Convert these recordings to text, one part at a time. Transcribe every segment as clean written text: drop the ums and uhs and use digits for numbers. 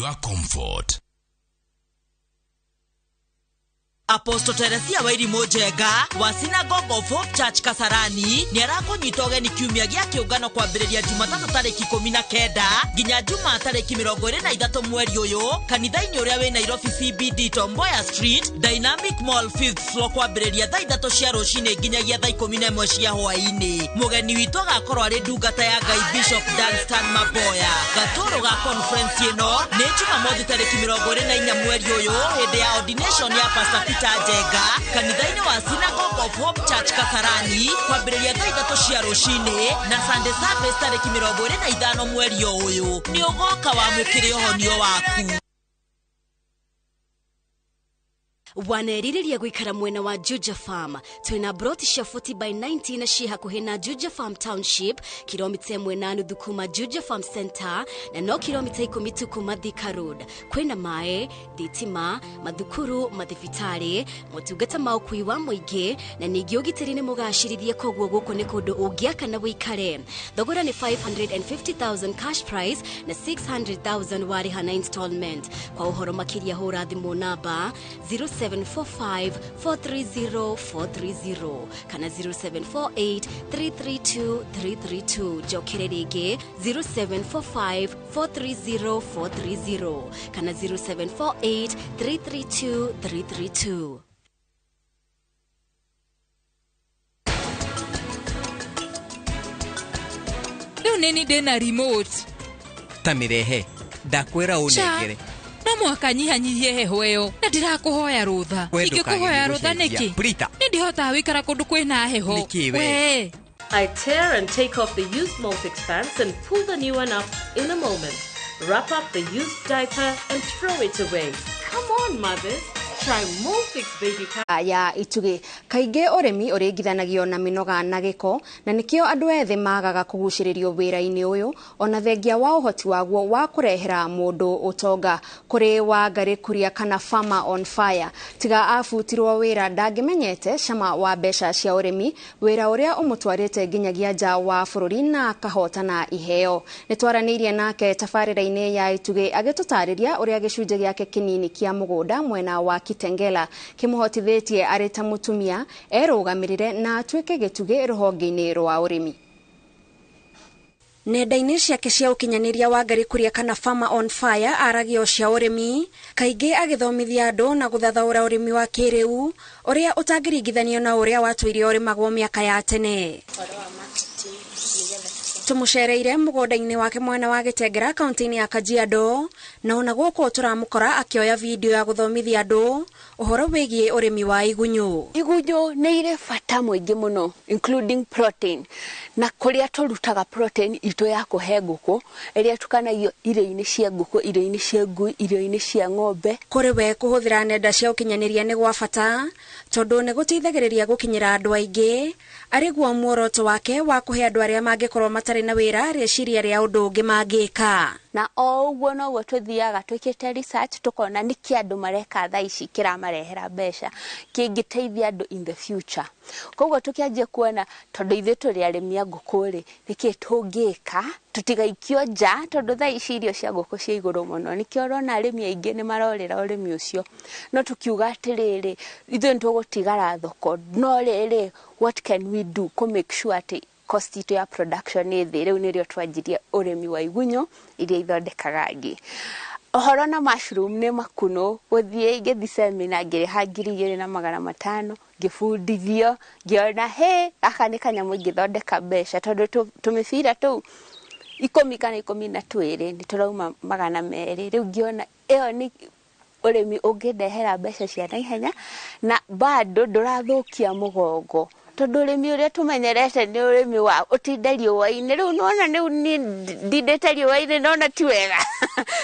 your comfort. Apostle Teresia Wairimu Njenga wa Synagogue of Hope Church Kasarani nĩ arakũnyita ũgeni kiumia gĩa kĩũngano kwambĩrĩria Jumatatũ tarĩki 19 nginya Jumaa tarĩki 23 mweri ũyũ kanitha-inĩ ũrĩa wĩ Nairobi CBD Tomboya Street, Dynamic Mall 5th floor, kwambĩrĩria thaa 3 cia rũcinĩ nginyagia thaa 11 cia hwaĩ-inĩ. Mũgeni witũ agakorwo arĩ ndungata ya Ngai Bishop Danstan Maboya. Gatũrũ ga conference ĩno nĩ Jumamothi tarĩki 24 mweri ũyũ hĩndĩ ya ordination ya Pastor Peter Njenga kanitha-inĩ wa Synagogue of Hope Church Kasarani kwambĩrĩria thaa 3 cia rũcinĩ na Sunday service tarĩki 25 mweri ũyũ. Nĩ ũgoka wamũkĩre ũhonio waku. Wanerirĩria gũikara mwena wa Juja Farm. Twĩna broti cia 40 by 90 na ciĩ hakuhĩ na Juja Farm Township, kilomita 1.5 kuma Juja Farm Center na no kilomita 10 tu kuma Thika Road. Kwĩna maĩ, thitima, mathukuru, mathibitarĩ, motungata ma ũkui wa mũingĩ na ningĩ ũgitĩri nĩ mũgacĩrithie, koguo gũkũ nĩ kũndũ ũngĩaka na wĩikare. Thogora nĩ 550,000 cash price na 600,000 warĩha na installment. Kwa ũhoro makĩria hũra thimũ namba 0745 430 430 kana 0748 332 332. Njokere rĩngĩ, 0745 430 430 kana 0748 332 332. Rĩu nĩ ndĩna remote. Ta mĩrehe, ndakwĩra ũnengere. No mũhaka nyihanyihie heho ĩyo na ndĩrakũhoya rũtha. We Ingĩkũhoya ndũkagerie rũtha gũcenjia. nĩkĩ? Prita. Nĩ ndihotaga gũikara kũndũ kwĩna heho. Nĩkĩ we? We. I tear and take off the used Molfix pants and pull the new one up in a moment. Wrap up the used diaper and throw it away. Come on, mothers. Try Molfix baby pants. Ya itugĩ. Kaingĩ ũrĩmi ũringithanagio na mĩnoga na gĩko, na nĩkĩo andũ ethĩ magaga kũgucĩrĩrio wĩra-inĩ ũyũ, ona thengia wa ũhoti waguo wa kũrehera mũndũ ũtonga. Kũrĩ Wangarĩ Kuria kana Farmer on Fire, tiga abutirwo wĩra ndangĩmenyete cama wa mbeca cia ũrĩmi, wĩra ũrĩa ũmũtwarĩte nginyagia nja wa bũrũri na akahotana iheo. Nĩtwaranĩirie nake tabarĩra-inĩ ya itugĩ agĩtũtarĩria ũrĩa gĩcunjĩ gĩake kĩnini kĩa mũgũnda mwena wa Kitengela kĩmũhotithĩtie arĩ ta mũtumia erũgamĩrĩre na atuĩke gĩtugĩ rũhonge-inĩ rwa ũrĩmi. Nenda-inĩ ciake cia ũkinyanĩria, Wangarĩ Kuria kana Farmer on Fire aragia o cia ũrĩmi, kaingĩ agĩthomithia andũ na gũthathaũra ũrĩmi wa kĩrĩu ũrĩa ũtangĩringithanio na ũrĩa watũire ũrĩmagwo mĩaka ya tene. Tũmũcereire mũgũnda-inĩ wake mwena wa Gĩtengera, kaunti-inĩ ya Kajiado, na ona gũkũ tũramũkora akĩoya video ya gũthomithia andũ ũhoro wĩgiĩ ũrĩmi wa igunyũ. Igunyũ nĩ irĩ bata mũingĩ mũno, including protein, na kũrĩa tũrutaga protein itũ ya kũhe ngũkũ ĩrĩa ĩtukanagio irio-inĩ cia ngũkũ, irio-inĩ cia ngui, irio-inĩ cia ng'ombe. Kũrĩ we, kũhũthĩra nenda cia ũkinyanĩria nĩ gwa bata tondũ nĩ gũteithagĩrĩria gũkinyĩra andũ aingĩ, arĩ guo muoroto wake wa kũhe andũ arĩa mangĩkorwo matarĩ na wĩra rĩciria rĩa ũndũ ũngĩ mangĩka. Na o ũguo noguo tũthiaga twĩkĩte research, tũkona nĩkĩ andũ mareka thaa ici kĩramarehera mbeca kĩngĩteithia andũ in the future. Koguo tũkĩanjia kuona, tondũ ithuĩ tũrĩ arĩmi a ngũkũ rĩ, nĩkĩ tũngĩka tũtigaikio nja, tondũ thaa ici irio cia ngũkũ ciĩ igũrũ mũno, nĩkĩo ũrona arĩmi aingĩ nĩ marorĩra ũrĩmi ũcio. No tũkiuga atĩrĩrĩ, ithuĩ nĩtũgũtigara thoko, no rĩrĩ, what can we do kũ make sure atĩ cost itũ ya production nĩ thĩ? Rĩu nĩrĩo twanjirie ũrĩmi wa igunyũ iria ithondekaga ngi. Ũhoro na mushroom nĩ makunũ, gũthiĩ ngĩthiĩ seminar, ngĩrĩha 2500, ngĩbundithio, ngĩona he gaka nĩ kanyamũ ingĩthondeka mbeca, tondũ tũmĩbira tũu 10 kana 12 nĩ tũrauma 200. Rĩu ngĩona ĩyo nĩ ũrĩmi ũngĩndehera mbeca cia naihenya na bado ndũrathũkia mũgongo, tondũ ũrĩmi ũrĩa tũmenyerete nĩ ũrĩmi wa ũtinde riũa-inĩ. Rĩu nĩwona rĩu niĩ ndindĩte riũa-inĩ, nona ti wega.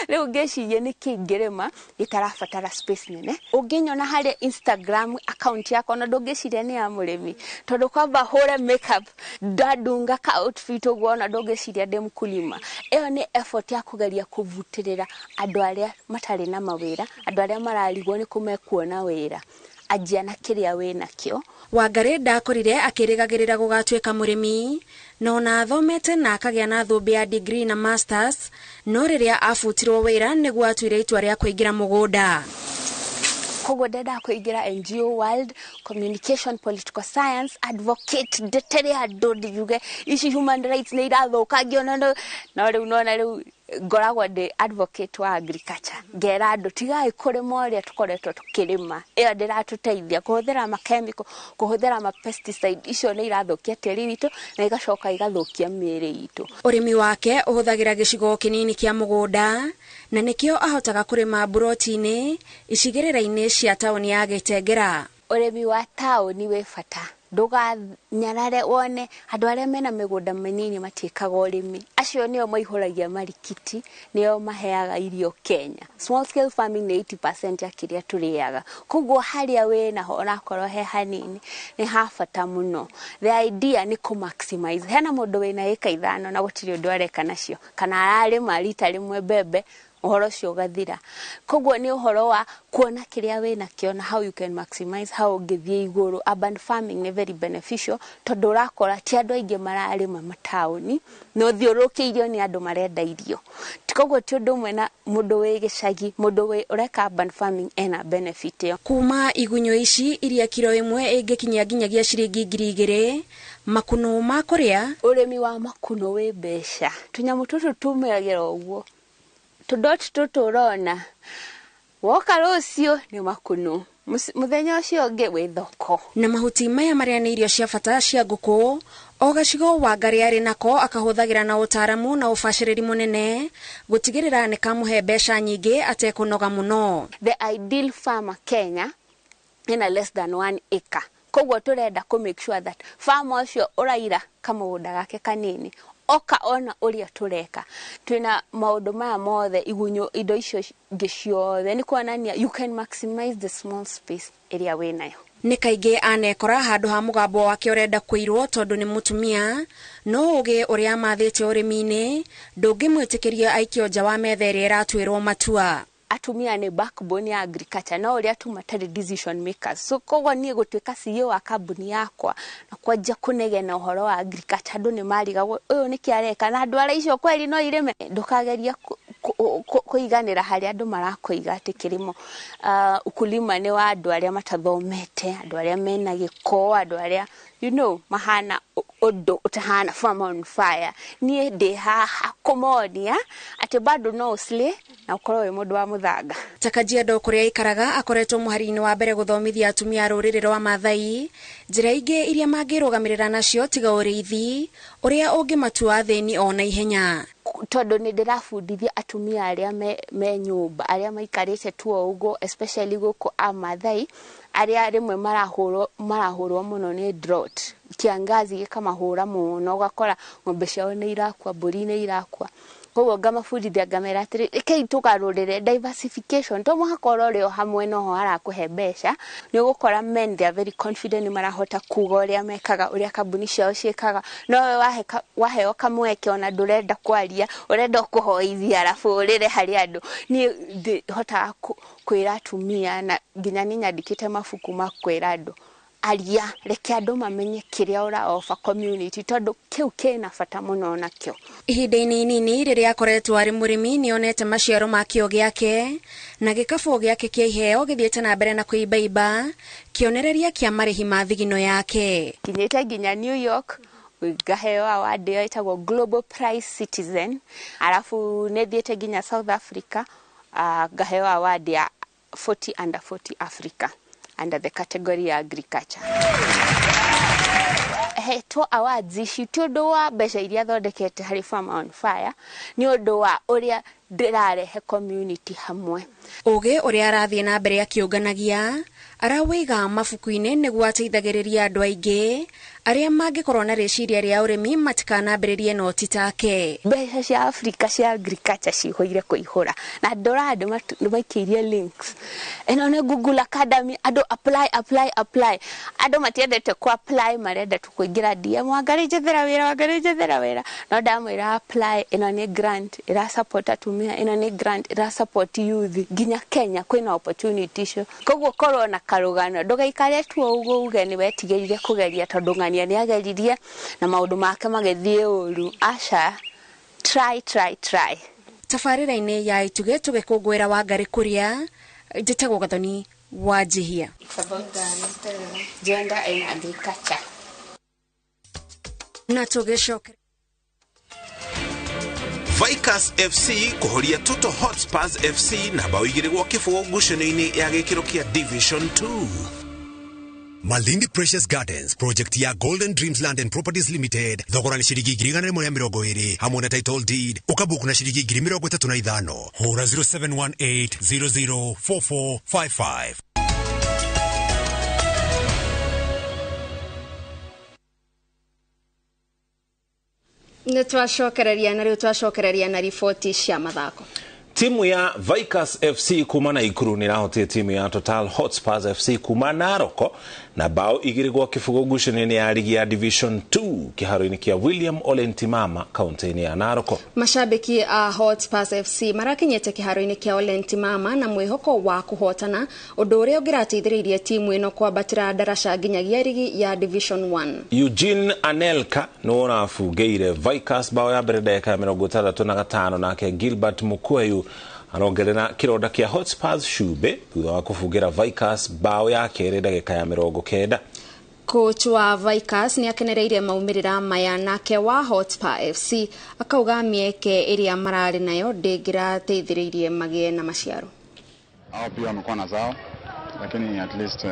Rĩu ngĩciria nĩkĩ ingĩrĩma gĩtarabatara space nene. Ũngĩnyona harĩa Instagram account yakwa, ona ndũngĩciria nĩ ya mũrĩmi, tondũ kwamba hũre makeup, ndandunga ka outfit ũguo, ona ndũngĩciria ndĩ mkulima. Ĩyo nĩ effort ya kũgeria kũbutĩrĩra andũ arĩa matarĩ na mawĩra, andũ arĩa mararigwo nĩ kũ mekuona wĩra. Anjia na kĩrĩa wĩ nakĩo. Wangarĩ ndakũrire akĩrĩgagĩrĩra gũgatuĩka mũrĩmi, na ona athomete na akagĩa na thũmbĩ ya degree na masters, no rĩrĩa abutirwo wĩra nĩguo atuire itua rĩa kũingĩra mũgũnda. Koguo ndendaga kũingĩra NGO world, communication, political science, advocate, ndetere andũ, ndiuge ici human rights nĩ irathũkangio. No rĩu nona rĩu ngoragwo ndĩ advocate wa agriculture, ngera andũ tigai kũrĩma ũrĩa tũkoretwo tũkĩrĩma, ĩyo ndĩratũteithia kũhũthĩra ma chemical, kũhũthĩra ma pesticide, icio nĩ irathũkia tĩri witũ na igacoka igathũkia mĩĩrĩ itũ. Ũrĩmi wake ũhũthagĩra gĩcigo kĩnini kĩa mũgũnda, na nĩkĩo ahotaga kũrĩma mburoti-inĩ icigĩrĩra-inĩ cia taũni ya Gĩtengera. Ũrĩmi wa taũni wĩ bata, ndũganyarare wone andũ arĩa mena mĩgũnda mĩnini matiĩkaga ũrĩmi, acio nĩo maihũragia marikiti, nĩo maheaga irio Kenya. Small scale farming nĩ 80% ya kĩrĩa tũrĩaga, koguo harĩa wĩ naho onakorwo he hanini nĩ ha bata mũno. The idea nĩ kũ maximize. Hena mũndũ wĩna ĩka 5 na gũtirĩ ũndũ areka nacio, kana ararĩma rita rĩmwe mbembe, ũhoro ũcio ũgathira. Koguo nĩ ũhoro wa kuona kĩrĩa wĩ nakĩo na how you can maximize, how ũngĩthiĩ igũrũ. Urban farming nĩ very beneficial tondũ ũrakora ti andũ aingĩ mararĩma mataũni, na ũthiũrũrũkĩirio nĩ andũ marenda irio. Koguo ti ũndũ ũmwe na mũndũ wĩ gĩcagi, mũndũ wĩ ũreka urban farming ena benefit ĩyo. Kuma igunyũ ici iria kiro ĩmwe ĩngĩkinyia nginyagia ciringi 2000, makunũ ma kũrĩa. Ũrĩmi wa makunũ wĩ mbeca. Tũnyamũ tũtũ tumĩragĩra ũguo, tũdoti tũtũ ũrona woka rũciũ nĩ makunũ, mũthenya ũcio ũngĩ wĩ thoko. Na mahuti maya marĩa nĩ irio cia bata cia ngũkũ, o gacigo Wangarĩ arĩ nako akahũthagĩra na ũtaaramu na ũbacĩrĩri mũnene gũtigĩrĩra nĩ kamũhe mbeca nyingĩ atekũnoga mũno. The ideal farmer Kenya ena less than 1 acre, koguo tũrenda kũ make sure that farmer ũcio ũraira kamũgũnda gake kanini oka ona ũrĩa tũreka twĩna maũndũ maya mothe, igunyũ, indo icio ingĩ ciothe, nĩ kuonania you can maximize the small space ĩrĩa wĩnayo. Nĩ kaingĩ anekora handũ ha mũgambo wake ũrenda kũirwo tondũ nĩ mũtumia, no ũgĩ ũrĩa amathĩte ũrĩmi-inĩ ndũngĩmwĩtĩkĩria aikio nja wa metha ĩrĩa ĩratuĩrwo matua. Atumia nĩ backbone ya agriculture, no ũrĩa tu matarĩ decision makers. So koguo niĩ gũtuĩka CEO wa kambuni yakwa na kwanjia kũnegena ũhoro wa agriculture, andũ nĩ marigagwo ũyũ nĩkĩ areka, na andũ arĩa icio kweri no irĩme. Ndũkageria kũiganĩra harĩa andũ marakũiga atĩ kĩrĩmo, ukulima nĩ wa andũ arĩa matathomete, andũ arĩa mena gĩko, andũ arĩa mahana ũndũ ũtahana farmer on fire. Niĩ ndĩ haha kũmonia atĩ bado no ũslay na ũkorwo wĩ mũndũ wa mũthanga. Ta Kajiado kũrĩa aikaraga akoretwo mũhari-inĩ wa mbere gũthomithia atumia a rũrĩrĩ rwa Maathai njĩra ingĩ iria mangĩrũgamĩrĩra nacio tiga ũrĩithi ũrĩa ũngĩmatua athĩni o na ihenya. Tondũ nĩ ndĩrabundithia atumia arĩa me nyũmba, arĩa maikarĩte tu o ũguo, especially gũkũ a Maathai, arĩa rĩmwe marahũrwo mũno nĩ drought, kiangazi gĩkamahũra mũno, ũgakora ng'ombe ciao nĩ irakua, mbũri nĩ irakua. Koguo ngamabundithia ngamera atĩrĩ, rekei tũgarũrĩre diversification, to mũhaka ũrore o hamwe noho harakũhe mbeca. Nĩ ũgũkora men they are very confident, nĩ marahota kuga ũrĩa mekaga, ũrĩa kambuni ciao ciĩkaga, no we waheo kamweke ona ndũrenda kwaria, ũrenda kũhoithia arabu ũrĩre harĩ andũ. Niĩ ndĩhotaga kwĩra atumia, na nginya nĩ nyandĩkĩte mabuku ma kwĩra andũ aria, reke andũ mamenye kĩrĩa ũra offer community, tondũ kĩu kĩna bata mũno nakĩo. Ihinda-inĩ inini rĩrĩa akoretwo arĩ mũrĩmi nĩ onete maciaro ma kĩo gĩake na gĩkabũ gĩake kĩa iheo gĩthiĩte na mbere na kũimbaimba, kĩonereria kĩa marĩhi ma thigino yake. Nginyĩte nginya New York ngaheo award ĩyo ĩtagwo Global Prize Citizen, arabu nĩ thiĩte nginya South Africa, ngaheo award ya 40 under 40 Africa under the category ya agriculture. Hetwo awards ici ti ũndũ wa mbeca iria thondekete harĩ Farmer on Fire, nĩ ũndũ wa ũrĩa ndĩrarehe community hamwe. Ũgĩ ũrĩa arathiĩ na mbere akĩũnganagia arawĩiga mabuku-inĩ nĩguo ateithagĩrĩria andũ aingĩ arĩa mangĩkorwo na rĩciria rĩa ũrĩmi matikanambĩrĩrie noti take. Mbeca cia Africa cia agriculture cihũire kũihũra, na ndora andũ nĩmaikĩirie links. Ĩno nĩ Google Academy, andũ apply, apply, apply. Andũ matiendete kũ apply, marenda tu kũingĩra DM, Wangarĩ njethera wĩra, Wangarĩ njethera wĩra. No ndamwĩra apply, ĩno nĩ grant ĩra support atumia, ĩno nĩ grant ĩra support youth, nginya Nginya Kenya kwĩna opportunity icio. Koguo korwo na karũgano, ndũgaikare tu ũguo uge nĩ wetigĩrire kũgeria tondũ ng'ania nĩ ageririe na maũndũ make magĩthiĩ ũru. Aca, try, try, try. Tabarĩra-inĩ ya Itugĩ tũgĩkũngũĩra Wangari Kuria, njĩtagwo Gathoni wa Njihia. It's about gender and agriculture. Na tũgĩcoke Vikers FC kũhoria Toto Hotspurs FC na bao 2-0 ngucanio-inĩ ya gĩkĩro kĩa Division 2. Malindi Precious Gardens project ya Golden Dreams Land and Properties Limited, thogora nĩ ciringi 120,000 hamwe na title deed, ũkabook na ciringi 35,000. Hũra 0718 004455. Nĩ twacokereria na rĩu twacokereria na riboti cia mathako. Timu ya Vikers FC kuma Naikuru nĩ ĩrahotie timu ya Total Hotspurs FC kuma Naroko na bao 2-0 ngucanio-inĩ ya ligi ya Division 2 kĩharo-inĩ kĩa William Ole Ntimama kaunti-inĩ ya Naroko. Mashabiki a Hotspurs FC marakinyĩte kĩharo-inĩ kĩa Ole Ntimama na mwĩhoko wa kũhotana, ũndũ ũrĩa ũngĩrateithĩrĩirie timu ĩno kwambatĩra ndaraca nginyagia ligi ya Division 1. Eugene Anelka nĩwe ũrabungĩire Vikers bao ya mbere ndagĩka ya 65, nake Gilbert Mukweyu arongerera kĩronda kĩa Hotspurs cumbĩ thutha wa kũbungĩra Vikers bao ya kerĩ ndagĩka ya 90. Coach wa Vikers nĩ akenereire maumĩrĩra maya, nake wa Hotspur FC akauga mĩeke ĩrĩa mararĩ nayo ndĩngĩrateithĩrĩirie magĩe na maciaro. Hao pia wamekuwa na zao, lakini at least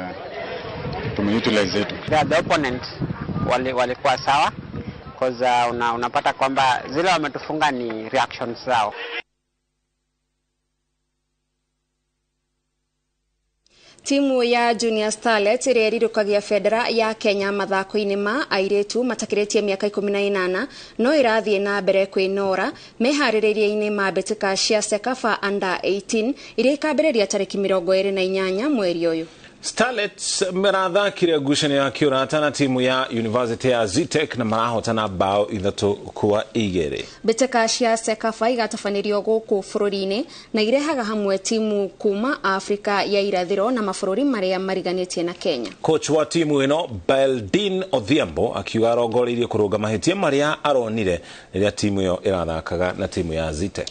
tumeutilize zetu. The opponent walikuwa sawa cause unapata kwamba zile wametufunga ni reactions zao. Timu ya Junior Starlets ĩrĩa ĩrirũkagia bendera ya Kenya mathako-inĩ ma airĩtu matakĩrĩtie mĩaka 18 no ĩrathiĩ na mbere kwĩnora meharĩrĩria-inĩ ma mbĩtĩka cia CECAFA Under 18 iria ikambĩrĩria tarĩki 28 mweri ũyũ. Starlets marathakire ngucanio ya kĩũrata na timu ya University ya Zetech na marahotana bao 3-2. Mbĩtĩka cia CECAFA igatabanĩrio gũkũ bũrũri-inĩ na irehaga hamwe timu kuma Afrika ya irathĩro na mabũrũri marĩa mariganĩtie na Kenya. Coach wa timu ĩno Beldin Odhiambo akiuga arongoreirie kũrũnga mahĩtia marĩa aronire rĩrĩa timu ĩyo ĩrathakaga na timu ya Zetech.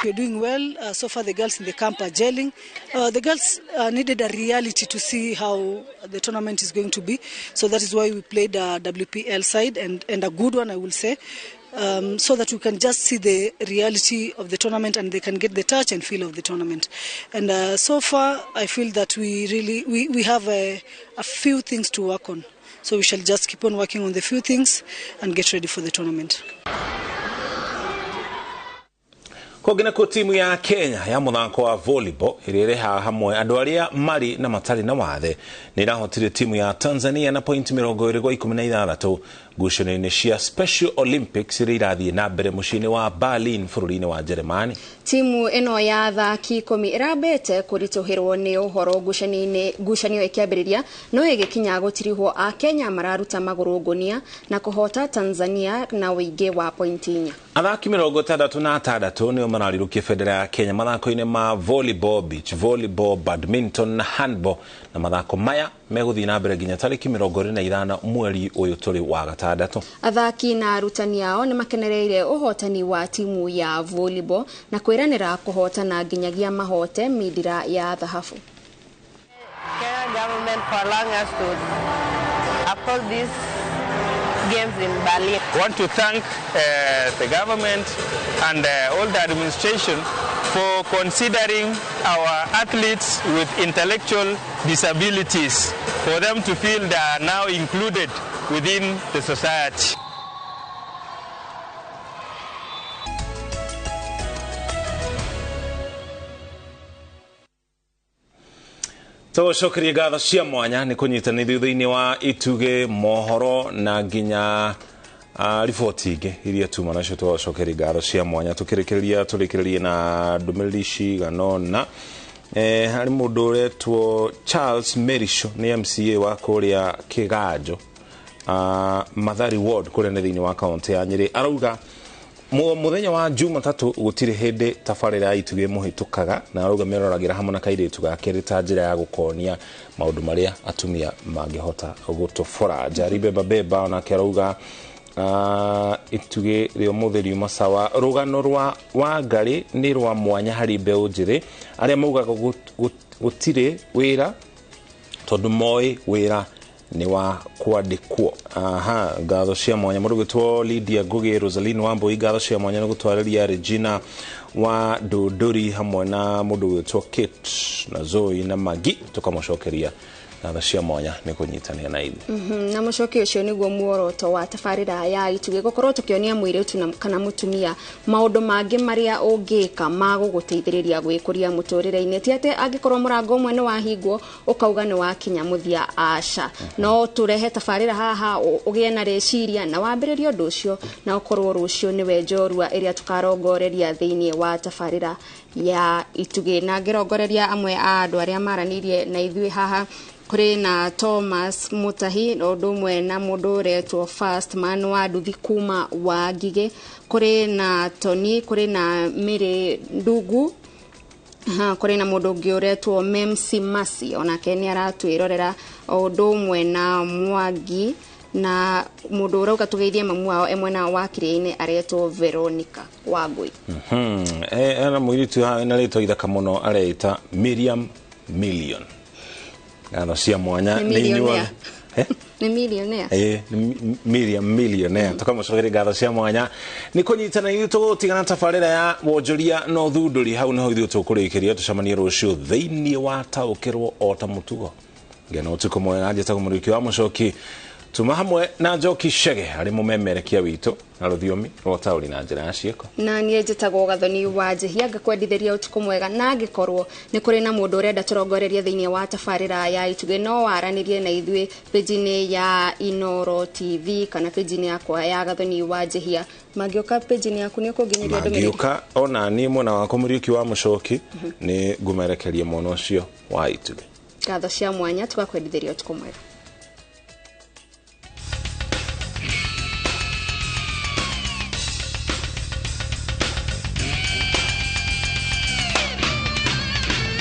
We're doing well. So far the girls in the camp are gelling. The girls needed a reality to see how the tournament is going to be. So that is why we played a WPL side and a good one, I will say, so that we can just see the reality of the tournament and they can get the touch and feel of the tournament. And so far, I feel that we really we have a few things to work on. So we shall just keep on working on the few things and get ready for the tournament. Kũngĩ timu ya Kenya ya mũthako wa volleyball ĩrĩa ĩrehaga hamwe andũ arĩa marĩ na matarĩ na wathe nĩ ĩrahotire timu ya Tanzania na point 2-16 ngucanio-inĩ cia Special Olympics iria irathiĩ na mbere mũciĩ-inĩ wa Berlin bũrũri-inĩ wa Jeremani. Timu ĩno ya athaki 10 ĩrambĩte kũritũhĩrwo nĩ ũhoro ngucanio ĩkĩambĩrĩria no ĩgĩkinya gũtirihwo a Kenya mararuta magũrũ ngũnia na kũhota Tanzania na ũingĩ wa pointi 4. Athaki 66 nĩo mararirũkia bendera ya Kenya mathako-inĩ ma volleyball, beach volleyball, badminton na handball, na mathako maya megũthiĩ na mbere nginya tarĩki 25 mweri ũyũ tũrĩ wa gatandatũ. Athaki na arutani ao nĩ makenereire ũhotani wa timu ya volleyball na kwĩranĩra kũhotana nginyagia mahote mindira ya thahabu. Kenya government for allowing us to uphold these games in Berlin. I want to thank the government and all the administration for considering our athletes with intellectual disabilities, for them to feel they are now included within the society. Tũgũcokeria ngatho cia mwanya nĩ kũnyitanĩra thĩinĩ wa Itugĩ mohoro na nginya riboti ingĩ iria tuma nacio. Tũgũcokeria ngatho cia mwanya tũkĩrĩkĩrĩria tũrĩkĩrĩrie na ndũmĩrĩri cigana ũna. Harĩ mũndũ ũretwo Charles Merisho nĩ MCA wa kũrĩa Kĩganjo Mathari Ward kũrĩa nĩ thĩinĩ wa kaunti ya Nyĩrĩ. Arauga muthenya wa Jumatatu gũtirĩ hĩndĩ tabarĩra ya Itugĩ mũhĩtũkaga, na arauga mĩroragĩra hamwe na kairĩtu gake rĩ ta njĩra ya gũkonia maũndũ marĩa atumia mangĩhota gũtũbora. Njari Beba Beba onake arauga Itugĩ rĩa ũmũthĩ riuma sawa. Rũgano rwa Wangari nĩ rwa mwanya harĩ mbeũ njĩthĩ arĩa maugaga gũtirĩ wĩra tondũ moĩ wĩra nĩ wa kwandĩkwo. Aha, ngatho cia mwanya mũndũ gwĩtwo Lydia Ngugi, Rosaline Wambui, ngatho cia mwanya nĩ gũtwarĩria Regina wa Ndũndũri hamwe na mũndũ gwĩtwo Kate na Zoe na Magi, tũkamũcokeria ngatho cia mwanya nĩ kũnyitanĩra na ithuĩ. Na mũcoki ũcio nĩguo muoroto wa tabarĩra ya Itugĩ, gũkorwo tũkĩonia mũirĩtu kana mũtumia maũndũ mangĩ marĩa ũngĩka ma gũgũteithĩrĩria gwĩkũria mũtũrĩre-inĩ. Ti atĩ angĩkorwo mũrango ũmwe nĩ wahingwo ũkauga nĩ wakinya mũthia, aca. No tũrehe tabarĩra haha ũgĩe na rĩciria na wambĩrĩrie ũndũ ũcio, na ũkorwo rũciũ nĩwe njorua ĩrĩa tũkarongoreria thĩinĩ wa tabarĩra ya Itugĩ. Na ngĩrongoreria amwe a andũ arĩa maranĩirie na ithuĩ haha, kũrĩ na Thomas Mutahi na ũndũ ũmwe na mũndũ ũretwo First Man wa Nduthi kuma wa Ngigĩ, kũrĩ na Tony, kũrĩ na Mary Ndungu, kũrĩ na mũndũ ũngĩ ũretwo Memsi Masi onake nĩ aratwĩrorera, o ũndũ ũmwe na Mwangi, na mũndũ ũrauga tũgeithie mamu wao e mwena wa Kĩrĩa-inĩ aretwo Veronica Wangui. Ena mũirĩtu haha na rĩtwa ithaka mũno areita Miriam Million. Ngatho cia mwanya nĩ inyuothe. Nĩ millionaire. Miriam Millionaire. Tũkamũcokeria ngatho cia mwanya nĩ kũnyitana ithuĩ tũgũtigana tabarĩra ya wonjoria na ũthundũri. Hau nĩho ithuĩ tũkũrĩkĩria, tũcemanie rũciũ thĩinĩ wa Taũkĩrwo o ta mũtugo. Ngena ũtukũ mwega, njĩtagwo Mũrĩki wa Mũcoki, tuma hamwe na Njoki Chege arĩ mũmemerekia witũ na rũthiomi rwa ũtaũri na njĩra ya ciĩko. Na niĩ njĩtagwo Gathoni wa Njihia, ngakwendithĩria ũtukũ mwega, na angĩkorwo nĩ kũrĩ na mũndũ ũrenda tũrongorerie thĩinĩ wa tabarĩra ya Itugĩ, no waranĩrie na ithuĩ page-inĩ ya Inoro TV kana page-inĩ yakwa ya Gathoni wa Njihia. Mangĩũka page-inĩ yaku nĩ ũkũnginyĩria ndũmĩrĩri? Mangĩũka ona niĩ mwena wakwa Mũriũki wa Mũcoki nĩ ngũmerekeria mwena ũcio wa Itugĩ. Ngatho cia mwanya, tũgakwendithĩria ũtukũ mwega.